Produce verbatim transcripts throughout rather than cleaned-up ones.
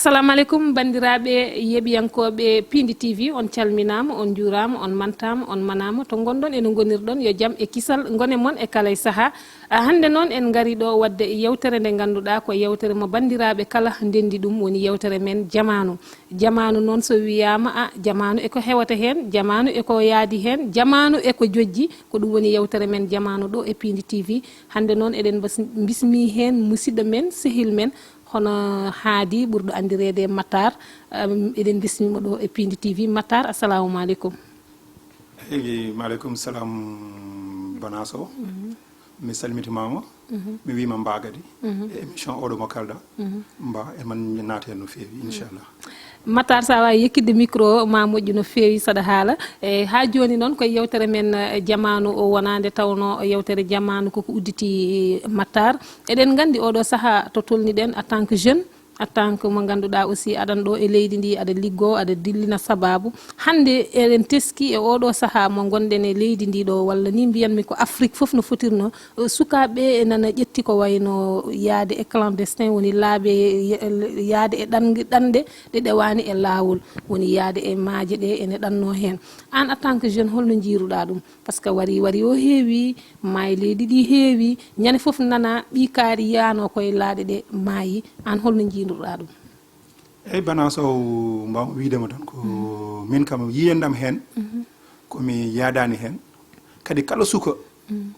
Assalamu aleykum, banndiraaɓe yeɓiyankooɓe Piindi T V, on calminaama, on njuuraama, on mantaama, on manaama. To ngonɗon e no ngonirɗon, yo jam e kisal ngone mon e kala e sahaa. Ah, hannde noon en ngari ɗo waɗde yewtere nde ngannduɗaa ko yewtere mo banndiraaɓe kala ndenndi ɗum, woni yewtere men jamaanu. Jamaanu noon so wiyaama, a, jamaanu e ko hewata heen, jamaanu e ko yaadi heen, jamaanu e ko jojji, ko ɗum woni yewtere men jamaanu ɗo e Piindi T V. Hannde noon eɗen mbas-, mbismii heen musidɗo men, sehil men, hono Haadi ɓurɗo anndireede Matar. Am, eɗen mbismii mo ɗo e Piindi T V. Matar, assalamu aleykum. Eyi, maaleykum salam, Bana Sow. Mi salmitimaama. Mi wiima mbaa kadi. E émission oɗo mo kalɗa. Mbaa e man naata heen no feewi, inchallah. Matar, so a waawi yekkitde micro o, ma moƴƴu no feewi saɗa haala. E, haa jooni noon, ko e yewtere men, eh, jamaanu o wonaa nde tawnoo yewtere jamaanu koko udditi, eh, Matar. Eɗen nganndi oɗo sahaa to tolniɗen en tant que jeune, en tant que mo ngannduɗaa aussi aɗan ɗo e leydi ndi, aɗa liggoo, aɗa dillina sabaabu. Hannde eɗen teski e oɗo sahaa mo ngonɗen e leydi ndi ɗo, walla ni mbiyanmi ko Afrique fof no fotirno, eh, sukaaɓe nana ƴetti ko wayno yaade e clandestin, woni laabi ye-, yaade e ɗan-, ɗanɗe ɗe ɗewaani e laawol, woni yaade e maaje ɗe ene ɗanno heen. Aan, en tant que jeune, holno njiiruɗaa ɗum? Par ce que wari wari o heewi, maayi leydi ɗi heewi, ñande fof nana ɓii kaari yaano koye laaɗe ɗe maayi. Aan, holno njiiruɗaa ɗum? Eyi, Bana Sow, mbaaw wiide mo tan ko min kam yiyandam heen, ko mi yaadaani heen. Kadi kala suka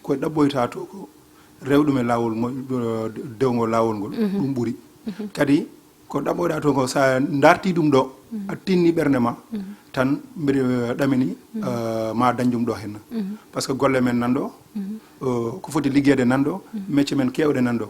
ko ɗaɓɓoyta to ko rew ɗum e laawol ngo, dewngol laawol ngol, ɗum ɓuri. Kadi ko ɗaɓɓoyɗa to ko, so a darti ɗum ɗo, a tinni ɓernde ma, tan mbiɗa ɗamini, eh, ma dañ ɗum ɗo henna. Par ce que golle men nan ɗo, eh, ko foti liggeede nan ɗo, métier men keewɗe nan ɗo.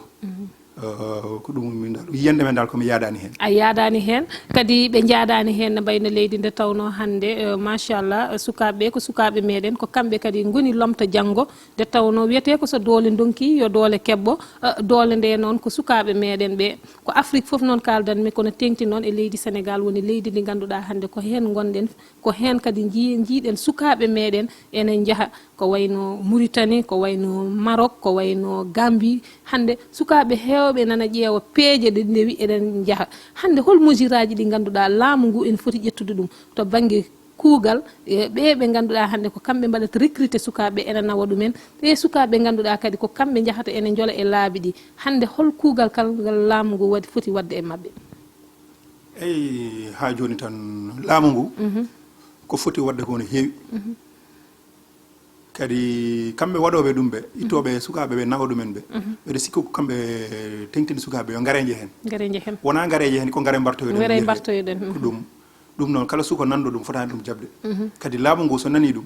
Eh, ko ɗum min dal, yiyande men dal ko mi yaadaani heen. A yaadaani heen, kadi ɓe njaadaani heen no mbayno leydi nde tawnoo hannde, eh, machallah, eh, sukaaɓe ɓe ko sukaaɓe meɗen, ko kamɓe kadi ngoni lomta janngo, nde tawnoo wiyetee ko so doole ndonki, yo doole keɓɓo, eh, doole nde noon ko sukaaɓe meɗen ɓe. Ko Afrique fof noon kaaldanmi, kono teeŋti noon e leydi Senegaal woni leydi ndi ngannduɗaa hannde ko heen ngonɗen, ko heen kadi njii-, njiiɗen sukaaɓe meɗen ene njaha ko wayno Mauritanie, ko wayno Maroc, ko wayno Gambie. Hannde sukaaɓe heewɓe nana ƴeewa peeje ɗe ndewi eɗen njaha. Hannde hol mesure aji ɗi ngannduɗaa laamu ngu ene foti ƴettude ɗum to bannge kuugal, e ɓe ɓe ngannduɗaa hannde ko kamɓe mbaɗata recruter sukaaɓe ene nawa ɗumen, ɓe sukaaɓe ngannduɗaa kadi ko kamɓe njahata ene njola e laabi ɗi. Hannde hol kuugal kal ngal laamu ngu waɗi, foti waɗde e maɓɓe? Eyi, haa jooni tan laamu ngu ko foti waɗde ko no heewi. Kadi kamɓe waɗooɓe ɗum ɓe, ittooɓe sukaaɓe ɓe, nawa ɗumen ɓe, mbeɗa sikki ko kamɓe teŋtini sukaaɓe yo ngareeje heen. Ngareeje heen. Wonaa ngareeje heen, ko ngare mbartoyoɗen. Ngare mbartoyoɗen. Ko ɗum. Ɗum noon, kala suka nanɗo ɗum, fotaani ɗum jaɓde. Kadi laamu ngu so nanii ɗum,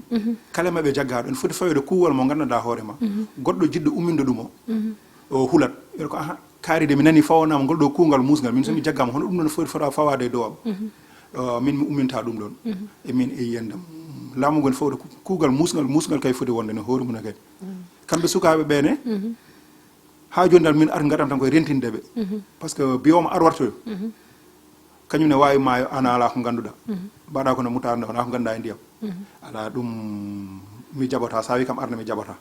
kala maɓɓe jaggaaɗo, ene foti fayoyde kuuwal mo nganndanɗaa hoore ma. Goɗɗo jiɗɗo umminde ɗum o, o hulat. Ɓeɗa ko, aha, kaari de mi nanii fawanama ngol ɗo kuugal muusngal. Min so mi jaggaama, hono ɗum ɗoon foti fota fawaade e dow am. Eh, min mi umminta ɗum ɗoon. E min e yiyandam. Laamu ngu ene fawde ku-, kuugal muusngal, muusngal kay foti wonde no hoore mum kay. Kamɓe sukaaɓe ɓe ne, haa jooni dal min ar ngaɗam tan koye rentinde ɓe. Par ce que biyooma ar wartoyo. Kañum ne waawi maayo, aan a alaa ko ngannduɗaa. Mbaɗa ko no mutaar nde, wonaa ko ngannduɗaa e ndiyam. Alaa ɗum mi jaɓata, so a wi kam arde mi jaɓata.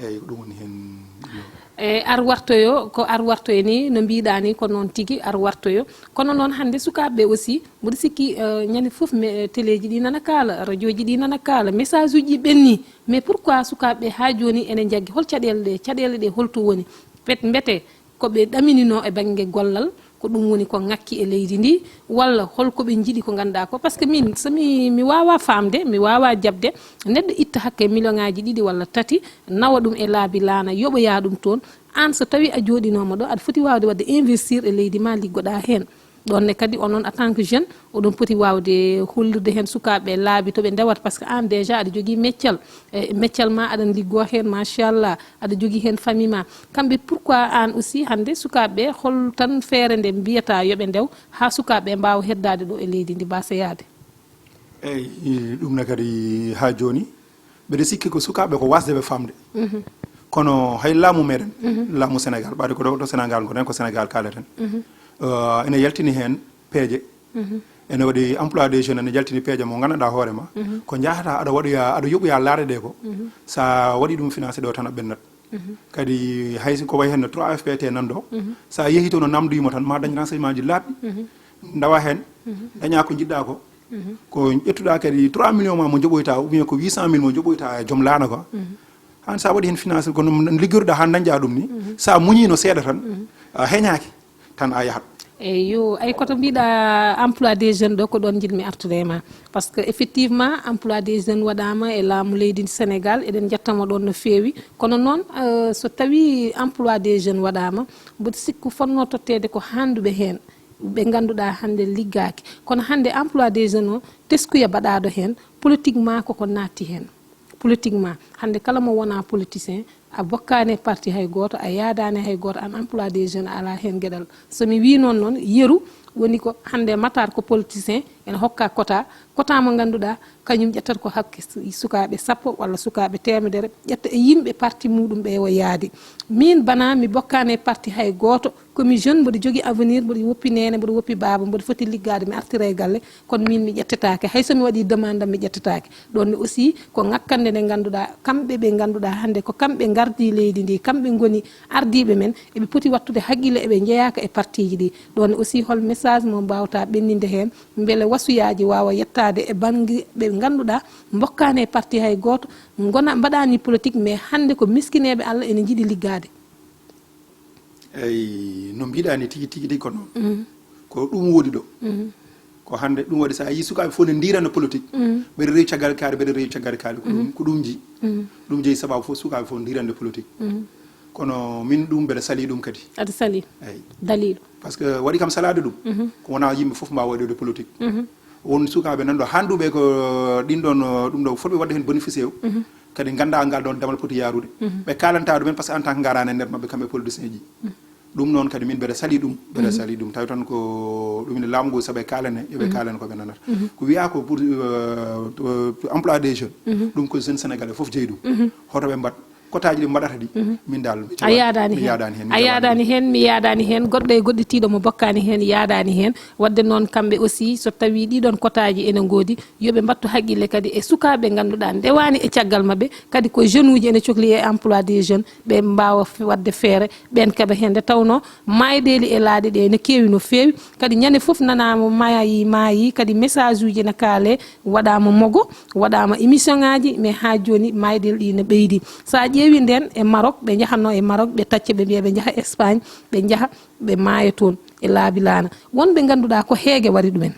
Eyi, ko ɗum woni heen. E ar wartoyo, ko ar wartoyo ni, no mbiɗa ni, ko noon tigi ar wartoyo. Kono noon hannde sukaaɓe ɓe aussi, mboɗo sikki, eh, ñande fof me, teleeji ɗi nana kaala, radioji ɗi nana kaala, message uji ɗi ɓenni. Mais pourquoi sukaaɓe ɓe haa jooni ene njaggi? Hol caɗeele ɗe? Caɗeele ɗe holto woni? Pet mbete ko ɓe ɗamininoo e bannge gollal, ko ɗum woni ko ŋakki e leydi ndi, walla hol ko ɓe njiɗi ko ngannduɗaa ko? Par ce que min, so mi, mi waawaa faamde, mi waawaa jaɓde, neɗɗo itta hakke million ŋaaji ɗiɗi walla tati, nawa ɗum e laabi laana, yoɓoya ɗum toon. Aan, so tawii a jooɗinooma ɗo, aɗa foti waawde waɗde investir e leydi ma, liggoɗaa heen. Ɗoon ne kadi, onon en tant que jeune, oɗon poti waawde hollirde heen sukaaɓe laabi to ɓe ndewata, par ce que aan déjà aɗa jogii meccal, e meccal ma aɗa liggoo heen, machallah, aɗa jogii heen famille ma. Kamɓe, pourquoi aan aussi hannde sukaaɓe ɓe, hol tan feere nde mbiyata yo ɓe ndew haa sukaaɓe ɓe mbaawa heddaade ɗo e leydi ndi, mbasa yahde? Eyi, ɗum ne kadi haa jooni, mbeɗa sikki ko sukaaɓe ko waasde ɓe faamde. Kono hay laamu meɗen, laamu Senegaal, ɓaade ko ɗo, ɗo Senegaal ngonɗen, ko Senegaal kaaleten. Eh, ene yaltini heen peeje. Ene waɗi emploi des jeunes, ene yaltini peeje mo ngannduɗaa hoore ma. Ko njahata aɗa waɗoya, aɗa yoɓoya laaɗe ɗe ko. So a waɗi ɗum financé ɗo tan a ɓennat. Kadi hay so ko wayi heen no trois F P T nan ɗo, so a yehii toon o namndoyi ma tan, ma dañ renseignement ji laaɓɗi. Ndawa heen, dañaa ko njiɗɗaa ko. Ko ƴettuɗaa kadi trois millions ma mo njoɓoyta, ou bien ko huit cent mille mo njoɓoyta e joom laana ko. Haan sa waɗi heen financé, kono no liggorɗa haa dañƴa ɗum ni, sa muñino seeɗa tan, a heñaaki, tan a yahat. Eyi, yo, ay, koto mbiɗa emploi des jeunes ɗo, ko ɗon njiɗmi artude e ma. Parce que effectivement, emploi des jeunes waɗaama e laamu leydi Sénégal, eɗen njettamo ɗon no feewi. Kono noon, euh, so tawi emploi des jeunes waɗaama, mboɗo sikku fotno totteede ko handuɓe heen, ɓe ngannduɗaa hannde liggaaki. Kono hannde emploi des jeunes o, teskuya baɗaaɗo heen, politiquement koko naatti heen. Politiquement, hannde kala mo wonaa politicien, a bokkaani e parti hay gooto, a yaadaani hay gooto, an emploi des jeunes a alaa heen geɗal. So mi wii noon noon, yeru woni ko hannde Matar ko politicien, ene hokka quota, quota mo ngannduɗaa, kañum ƴettata ko hakke su-, sukaaɓe sappo walla sukaaɓe teemedere, ƴetta e yimɓe parti muɗum ɓe o yaadi. Min bana mi bokkaani e parti hay gooto, ko mi jeune, mboɗo jogii avenir, mboɗo woppi neene, mboɗo woppi baaba, mboɗo foti liggaade, mi artira e galle, kono min mi ƴettetaake. Hay so mi waɗii demande am, mi ƴettetaake. Ɗoon ne aussi ko ŋakkande nde ngannduɗaa, kamɓe ɓe ngannduɗaa hannde ko kamɓe ngardii leydi ndi, kamɓe ngoni ardiiɓe men, eɓe poti wattude haqqille, eɓe njeyaaka e partiiji ɗi. Ɗoon ne aussi hol message mo mbaawta ɓenninde heen, mbele wasuyaaji waawa yettaade e bannge ɓe ngannduɗaa mbokkaani e parti hay gooto, ngona mbaɗaani politique, mais hannde ko miskineeɓe Allah ene njiɗi liggaade. Eyi, no mbiɗa ni tigi, tigi, tigi ko noon. Ko ɗum woodi ɗo. Ko hannde ɗum waɗi, so a yii sukaaɓe fof ne ndiranno politique. Mbeɗa rewi caggal kaari, mbeɗa rewi caggal kaari. Ko ɗum, ko ɗum jeyi. Ɗum jeyi sababu fof sukaaɓe fof ndiranno politique. Kono min ɗum mbeɗa sali ɗum kadi. Aɗa sali? Eyi. Daliilu? Parce que waɗi kam salaade ɗum. Ko wonaa yimɓe fof mbaawa waɗude politique. Won sukaaɓe nan ɗo handuɓe ko ɗin ɗon, ɗum ɗo fotɓe waɗde heen bénéficier o. Kadi ngannda ngal ɗon damal poti yaarude. Ɓe kaalanta ɗumen parce que en tant que ngaraani e nder maɓɓe kamɓe politicien ji. Ɗum noon kadi min mbeɗa sali ɗum, mbeɗa sali ɗum. Tawi tan ko ɗum ene laamu ngu saɓe kaalane, yo ɓe kaalane ko ɓe nanata. Ko wiyaa ko pour, euh, to, to emploi des jeunes. Ɗum ko jeune sénégalais fof jeyi ɗum. Hoto ɓe mbaɗ kotaaji ɗi mbaɗata ɗi, min dal mi A yaadaani mi heen. Yaadaani heen, mi A yaadaani heen, mi yaadaani heen. Goɗɗo e goɗɗitiiɗo mo bokkaani heen, yaadaani heen. Waɗde noon, kamɓe aussi, so tawii ɗii ɗoon kotaaji ene ngoodi, yo ɓe mbattu haqqille kadi e sukaaɓe ɓe ngannduɗaa ndewaani e caggal maɓɓe, kadi ko jeune uji ene cokli e emploi des jeunes, ɓe mbaawa f-, waɗde feere, ɓeen keɓa heen. Nde tawnoo maaydeeli e laaɗe ɗe ene keewi no feewi, kadi ñande fof nanaama maayi, maayi, kadi message uji ene kaale, waɗaama mogo, waɗaama émission ŋaaji, mais haa jooni maaydeeli ɗi ene ɓeydi. So a ƴeewi ndeen e Maroc, ɓe njahatnoo e Maroc, ɓe tacca, ɓe mbiya ɓe njaha Espagne, ɓe njaha, ɓe maaya toon e laabi laana. Won ɓe ngannduɗaa ko heege wari ɗumen.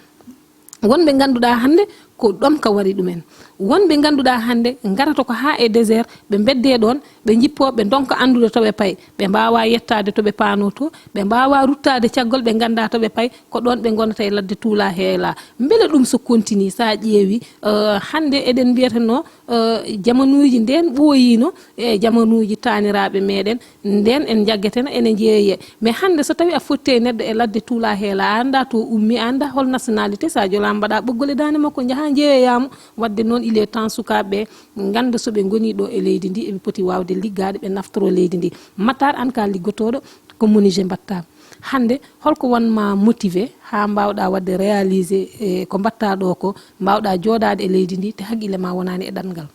Won ɓe ngannduɗaa hannde ko ɗomka wari ɗumen. Won ɓe ngannduɗaa hannde ngarata ko haa e désert, ɓe mbeddee ɗoon, ɓe njippoo, ɓe ndonka anndude to ɓe payi. Ɓe mbaawaa yettaade to ɓe paanoo to, ɓe mbaawaa ruttaade caggol, ɓe nganndaa to ɓe payi, ko ɗoon ɓe ngonata e ladde tuulaa heelaa. Mbele ɗum so continue, so a ƴeewi, eh, hannde eɗen mbiyatnoo, eh, jamanuuji ndeen ɓooyiino e jamanuuji taaniraaɓe meɗen, ndeen en njaggeteno ene njeeyee. Mais hannde so tawii a fotti e neɗɗo e ladde tuulaa heelaa, a anndaa to ummi, a anndaa hol nationalité, so a jolaama mbaɗa ɓoggol e daande makko, njaha njeeyoyaa mo. Waɗde noon, il est temps sukaaɓe ɓe ngannda so ɓe ngonii ɗo e leydi ndi, eɓe poti waawde liggaade, ɓe naftoroo leydi ndi. Matar, aan ka liggotooɗo, ko menuisier mbaɗtaa. Hannde, holko won ma motivé haa mbaawɗaa waɗde réalisé e ko mbaɗtaa ɗo ko, mbaawɗaa jooɗaade e leydi ndi, te haqqille ma wonaani e ɗanngal?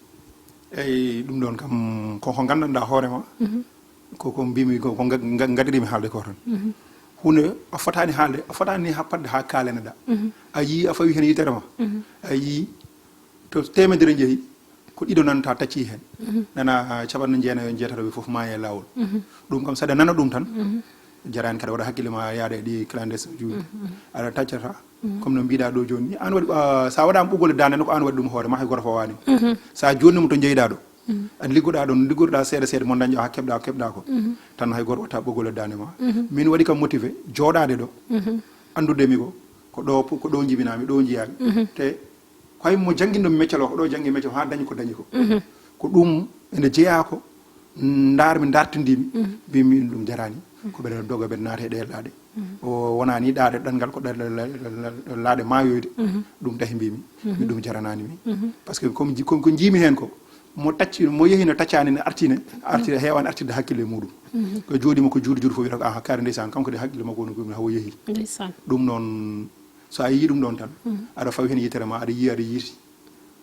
Eyi, ɗum ɗoon kam, ko ko nganndanɗaa hoore ma. Ko, ko mbimi ko, ko nga-, nga-, ngaɗirimi haalde ko tan. Huunde a fotaani haalde, a fotaani ni ha fadde ha kaaleneɗaa. A yii, a fawi heen yitere ma. A yii, to teemedere njehi, ko ɗiɗo nan ta tacci heen. Nana capanɗe jeenayo, jeetati ɓe fof maayi e laawol. Ɗum kam, saɗa nana ɗum tan, jaraani kadi waɗa hakkille ma yaada e ɗi clandestin uji. Aɗa taccata, comme no mbiɗa ɗo jooni ni, an waɗi, ah, sa waɗaama ɓoggol e daande ne, ko an waɗi ɗum hoore ma, hay goto fawaani. Sa jonni mo to jeyɗa ɗo. An liggoɗa ɗon, liggoɗa seeɗa seeɗa, mo dañɗa ha keɓɗa, keɓɗa ko. Tan hay goto watta ɓoggol e daande ma. Min waɗi kam motivé, jooɗaade ɗo. Anndude mi ko, ko ɗo, ko ɗo jibinami, ɗo jiyami. Te ko hay mo jannginɗo mi meccal o, ko ɗo janngi meccal o, ha dañi ko dañi ko. Ko ɗum ene jeyaa ko, ndaar mi, dartindimi, mbimi ɗum jaraani. Ko ɓeɗa doga, ɓeɗa naata e ɗe laaɗe. O wonani ɗaɗe ɗanngal, ko ɗe la-, la-, la-, la-, laaɗe maayoyde. Ɗum tahi mbimi, mi ɗum jaranani mi. Parce que comme ji-, ko, ko jiimi heen ko, mo tacci, mo yehi no taccani ne artine, artine heewani artirde hakkille muɗum. Ko jooɗima ko juuɗe juuɗe fof wiyata ko, "Aha, kaari ndeysaan, kanko de hakkille makko woni ko ɗum, hawo yehi." Ndeysaan. Ɗum noon, so a yii ɗum ɗon tan, aɗa fawi heen yitere ma, aɗa yii, aɗa yiiti.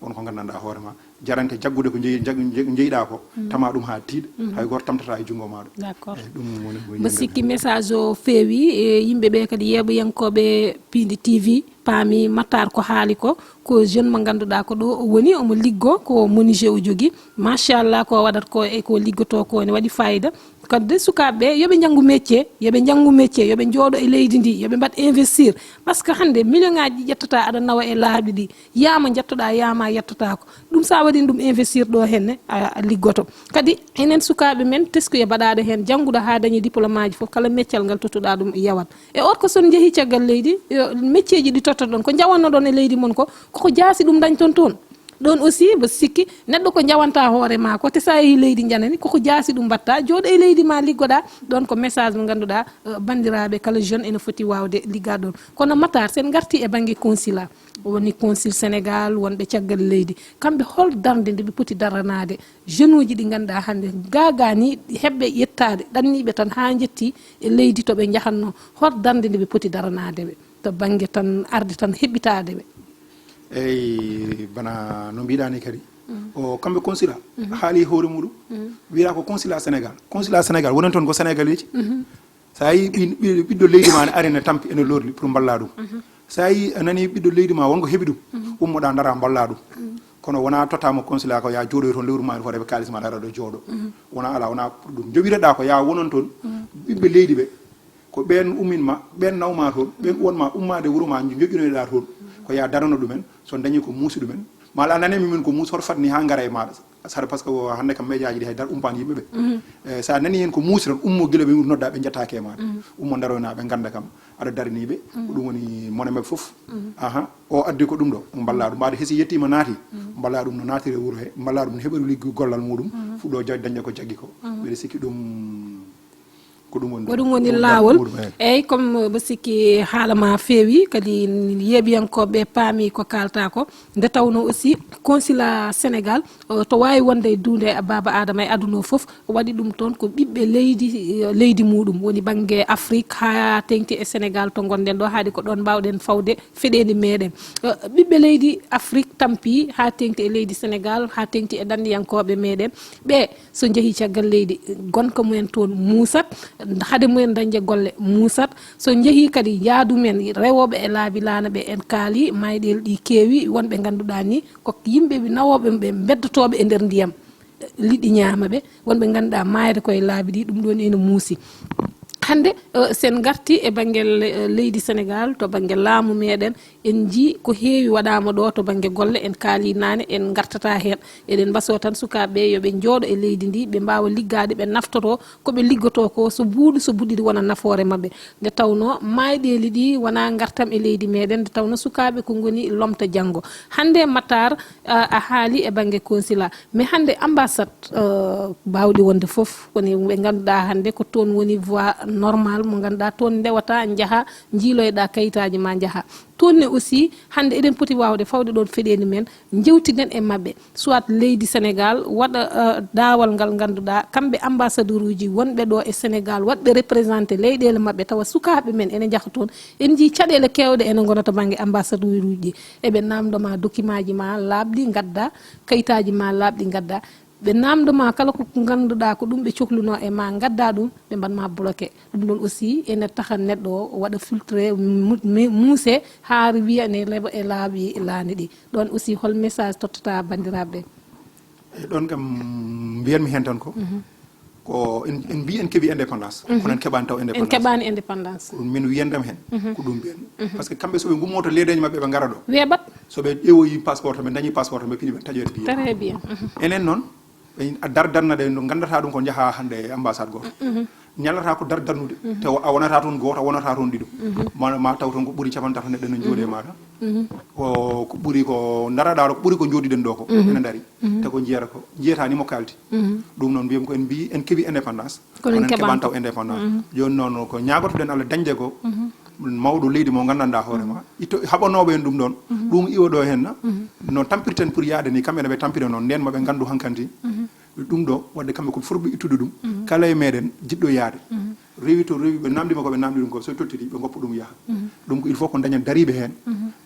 Won ko nganndanɗaa hoore ma, jarante jaggude ko jeyi- jag- je- jeyɗaa ko, tama ɗum haa tiiɗa, hay gooto tamtata e junngo maaɗo. D'accord. Eyi, ɗum woni ko Mbo yimɓe- sikki message o feewi e yimɓe ɓe kadi yeeɓoyankooɓe Pindi T V paami Matar ko haali ko, ko jeune mo ngannduɗaa ko ɗo o woni, omo liggo, ko menuisier o jogi. Machallah, ko waɗat ko e ko liggoto ko ne waɗi fayida. Kadi sukaaɓe ɓe, yo ɓe njanngu métier, yo ɓe njanngu métier, yo ɓe njooɗo e leydi ndi, yo ɓe mbaɗ investir. Parce que hannde million ŋaaji ɗi ƴettata aɗa nawa e laabi ɗi, yaama njettoɗaa, yaama yettataako. Ɗum so a waɗiino ɗum investir ɗo henne, a, a liggoto. Kadi enen sukaaɓe men, teskuya baɗaaɗo heen, jannguɗo haa dañi diplôme aji fof, kala meccal ngal tottuɗaa ɗum yawat. E or ko so on njehii caggal leydi, yo, métier ji ɗi tottoɗon, ko njawannoɗon e leydi mon ko, koko jaasi ɗum dañton toon. Ɗoon aussi, mbo sikki, neɗɗo ko njawanta hoore ma ko, te so a yehii leydi njanani, koko jaasi ɗum mbaɗta, jooɗo e leydi ma liggoɗaa. Ɗoon ko message mo ngannduɗaa, eh, banndiraaɓe kala jeune ene foti waawde liggaade ɗoon. Kono Matar, so en ngartii e bannge consulat, woni consul Sénégal, wonɓe caggal leydi, kamɓe hol darnde nde ɓe poti daranaade jeune uji ɗi ngannduɗaa hannde gaagaa ni heɓɓe yettaade, ɗanniiɓe tan haa njettii e leydi to ɓe njahannoo, hol darnde nde ɓe poti daranaade ɓe to bannge tan arde tan heɓɓitaade ɓe? Eyi, bana no mbiɗaa ni kadi, o kamɓe consulat haali hoore muɗum, wiyata ko consulat Sénégal. Consulat Sénégal wonani toon ko Sénégalais ji. So a yii ɓi- ɓi- ɓiɗɗo leydi ma ne ari ne tampi ene lorli pour mballa ɗum. So a yii a nani ɓiɗɗo leydi ma wonko heɓi ɗum, ummoɗa dara mballa ɗum. Kono wona tottama consulat ko ya jooɗoy toon lewru ma, hoore ɓe kaalis ma dara ɗo jooɗo. Wona ala, wona pour ɗum. Jowireɗa ko ya wonon toon ɓiɓɓe leydi ɓe. Ko ɓeen ummin ma, ɓeen naw ma toon, ɓeen uwan ma ummaade wuro ma, joƴƴinoyɗa toon. Ko ya darano ɗumen, so dañi ko muusi ɗumen. Ma ala nane mi min ko muusi, hoto fat ni ha ngara e maɗa. Sara parce que o hannde kam médiaji ɗi hay dar umpani yimɓe ɓe. Eh, sa nani hen ko muusi tan, ummo gila ɓe nodda ɓe jettake e maɗa. Ummo daroyna ɓe ganda kam aɗa darani ɓe. Ko ɗum woni mone maɓɓe fof. Aha, o addi ko ɗum ɗo, mballa ɗum. Mbaɗa hesi yettima naati, mballa ɗum no naatire wuro he, mballa ɗum no heɓori liggu gollal muɗum. Fuɗɗo ja- dañde ko jaggi ko. Mbeɗa sikki ɗum ko ɗum woni Ko ɗum woni laawol. Eyyi, comme mbo sikki haala ma feewi, kadi yeeɓiyankooɓe paami ko kaalta ko. Nde tawno aussi consulat Sénégal, o, to waawi wonde e duunde Baaba Adama e aduna o fof, o waɗi ɗum toon ko ɓiɓɓe leydi, eh, leydi muɗum, woni bannge Afrique haa teŋti e Sénégal to ngonɗen ɗo, haade ko ɗoon mbaawɗen fawde feɗeendi meɗen. Eh, ɓiɓɓe leydi Afrique tampi haa teŋti e leydi Sénégal, haa teŋti e ɗanniyankooɓe meɗen. Ɓe so njehii caggal leydi, gonka mumen toon muusat, hade mumen dañde golle muusat. So njehii kadi yaadu men rewooɓe e laabi laana ɓe, en kaali mayɗeele ɗi keewi, wonɓe ngannduɗaa ni ko yimɓe nawooɓe ɓe beddotooɓe e nder ndiyam, liɗɗi ñaama ɓe, wonɓe ngannduɗaa maayata koye laabi ɗi, ɗum ɗoon ene muusi. Hannde, eh, so en ngartii e bannge le- eh, leydi Sénégal, to bannge laamu meɗen, en njii ko heewi waɗaama ɗo to bannge golle, en kaali naane, en ngartata heen. Eɗen mbasoo tan sukaaɓe ɓe yo ɓe njooɗo e leydi ndi, ɓe mbaawa liggaade, ɓe naftoroo ko ɓe liggotoo ko, so buuɗi so buɗɗiɗi wona nafoore maɓɓe. Nde tawnoo maayɗeeli ɗi wonaa ngartam e leydi meɗen, nde tawnoo sukaaɓe ko ngoni lomta janngo. Hannde Matar, a, a haali e bannge consulat, mais hannde ambassade, eh, baawɗi wonde fof, woni ɓe ngannduɗaa hannde ko toon woni voie normal mo ngannduɗaa toon ndewata, njaha, njiiloyɗaa kayitaaji ma njaha. Toon ne aussi, hannde eɗen poti waawde fawde ɗoon feɗeendi men, njewtiden e maɓɓe, soit leydi Sénégal waɗa, eh, daawal ngal ngannduɗaa, kamɓe ambassadeur uji wonɓe ɗo e Sénégal, waɗɓe représenté leyɗeele maɓɓe, tawa sukaaɓe men ene njaha toon. En njii caɗeele keewɗe ene ngona to bannge ambassadeur uji ɗi. Eɓe naamndo ma document ji ma laaɓɗi ngadda, kayitaaji ma laaɓɗi ngadda. Ɓe naamndo ma kala ko ngannduɗaa ko ɗum ɓe cohlunoo e ma, ngadda ɗum, ɓe mbaɗ ma bloqué. Ɗum ɗon aussi ene taxa neɗɗo o waɗa filtré, mu- mu- muuse, haa wiya ne leɓa e laabi laane ɗi. Ɗon aussi hol message tottata banndiraaɓe ɓe? E ɗon kam mbiyanmi heen tan ko, ko en en mbi en keɓi indépendance, kono en keɓaani taw En indépendance. Keɓaani indépendance. Ko ɗum min wiyandam heen, ko ɗum mbiyanmi. Parce que kamɓe so ɓe ngummoto leedeeji maɓɓe ɓe ngara ɗo, Weeɓat. So ɓe ƴeewoyi passeport, ɓe dañi passeport, ɓe pini ɓe taƴoyde piye. Très bien. Mhm. Enen noon, ɓe a dardanna ɗe no nganndataa ɗum ko njaha hannde e ambassade gooto. Ñallata ko dardannude. Te a wonata toon gooto, a wonata toon ɗiɗo. Ma, ma taw toon ko ɓuri capanɗe tati neɗɗo no jooɗi e maaɗa. Ko, ko ɓuri ko ndaraɗaa ɗo, ko ɓuri ko jooɗiɗen ɗo ko. Ene ndari. Te ko njiyata ko, njiyata ni mo kaaldi. Ɗum noon mbiyam ko en mbi en keɓi indépendance. Kono en keɓaani taw indépendance. Jooni noon ko ñaagotoɗen Allah dañde ko mawɗo leydi mo nganndanɗaa hoore ma. Itto haɓanooɓe en ɗum ɗoon. Ɗum iwa ɗo heen na. No tampirten pour yaade ni, kamɓe ne ɓe tampira noon. Ndeen maɓe nganndu hankanti. Ɗum ɗo, waɗde kamɓe ko furɓe ittude ɗum. Kala e meɗen jiɗɗo yaade. Rewi to rewi, ɓe namndima ko ɓe namndi ɗum ko, so tottiti, ɓe ngoppa ɗum yaha. Ɗum ko il faut ko daña dariiɓe heen.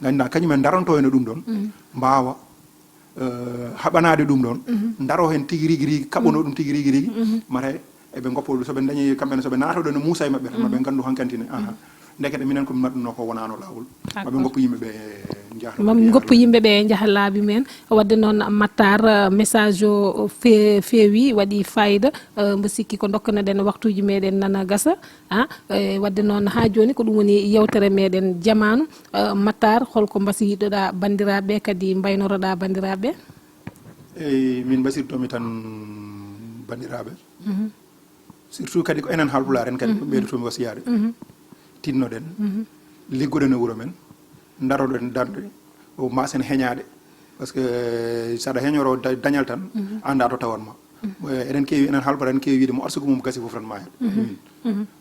Ngannda kañum en daranto en e ɗum ɗoon. Mbaawa eh, haɓanaade ɗum ɗoon, ndaro heen tigi rigi rigi, kaɓɓono ɗum tigi rigi rigi, mata eɓe ngoppo ɗum, so ɓe ndañi kamɓe ne, so ɓe naatoɗo ne muusa e maɓɓe tan, maɓe nganndu hankantine, aha, ndekete minen ko min mbaɗnoo ko wonaano laawol. Maɓe ngoppo yimɓe ɓe njaha. Maɓe ngoppo yimɓe ɓe njaha laabi men. Wadde noon, Matar, eh, message o fe-, feewi, waɗi fayida. Eh, mbo sikki ko ndokkanoɗen waktuuji meɗen nana gasa. Ah, eh, wadde noon, haa jooni ko ɗum woni yewtere meɗen jamaanu. Eh, Matar, holko mbasiyiɗoɗaa banndiraaɓe, kadi mbaynoroɗaa banndiraaɓe? Eyi, min mbasirtoomi tan banndiraaɓe. Surtout kadi ko enen Haalpulaar en kadi, ko ɓeydotomi wasiyaade. Tinnoɗen, liggoɗen e wuro men, ndaroɗen darde, o maasen heñaade. Parce que, eh, saɗa heñoro da-, dañal tan, annda to tawan ma. Eh, eɗen keewi, enen Haalpulaar en keewi wiide mo arsugu mum gasi fof tan maaya. Min.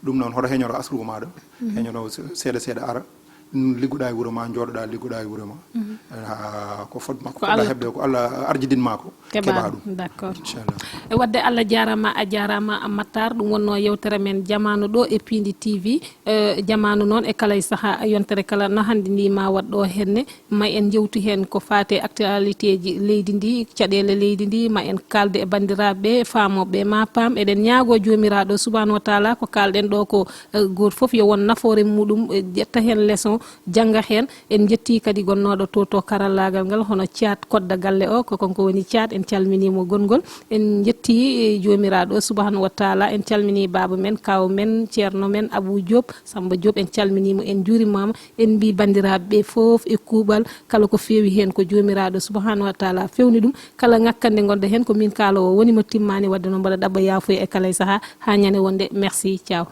Ɗum noon, hoto heñoro asrugu maaɗa, heñoro se-, seeɗa seeɗa ara. Liggoɗaa e wuro ma, jooɗoɗaa, liggoɗaa e wuro ma. Ah, ko fot makko, ko poɗɗa Allah heɓde, ko Allah arjidin ma ko, keɓa ɗum. D'accord. Inchallah. E wadde, Allah jaaraama, a jaaraama, Matar. Ɗum wonnoo yewtere men jamaanu ɗo e Piindi T V. Eh, jamaanu noon e kala e sahaa, yontere kala no hannde ni ma waɗ ɗo henne. Ma en njewtu heen ko faati e actualité ji leydi ndi, caɗeele leydi ndi, ma en kaalde e banndiraaɓe faamooɓe ma paam. Eɗen ñaagoo Joomiraaɗo Subhaanahu wa Taala ko kaalɗen ɗo ko, eh, gooto fof yo won nafoore muɗum, eh, ƴetta heen leçon, jannga heen. En njettii kadi gonnooɗo to, to karallaagal ngal, hono Thiat Kodda Galle o, ko kanko woni Thiat, en calminii mo gonngol. En njettii, eh, Joomiraaɗo Subhaanahu wa Taala, en calminii baaba men, kaaw men, ceerno men Abou Diop, Samba Diop, en calminii mo, en njuuriima mo. En mbii banndiraaɓe ɓe fof e kuuɓal, kala ko feewi heen ko Joomiraaɗo Subhaanahu wa Taala fewni ɗum. Kala ŋakkande ngonɗo heen ko min kaaloowo woni mo timmaani, wadde noon mboɗo ɗaɓɓa yaafuya e kala e sahaa, haa ñande wonde. Merci, ciao.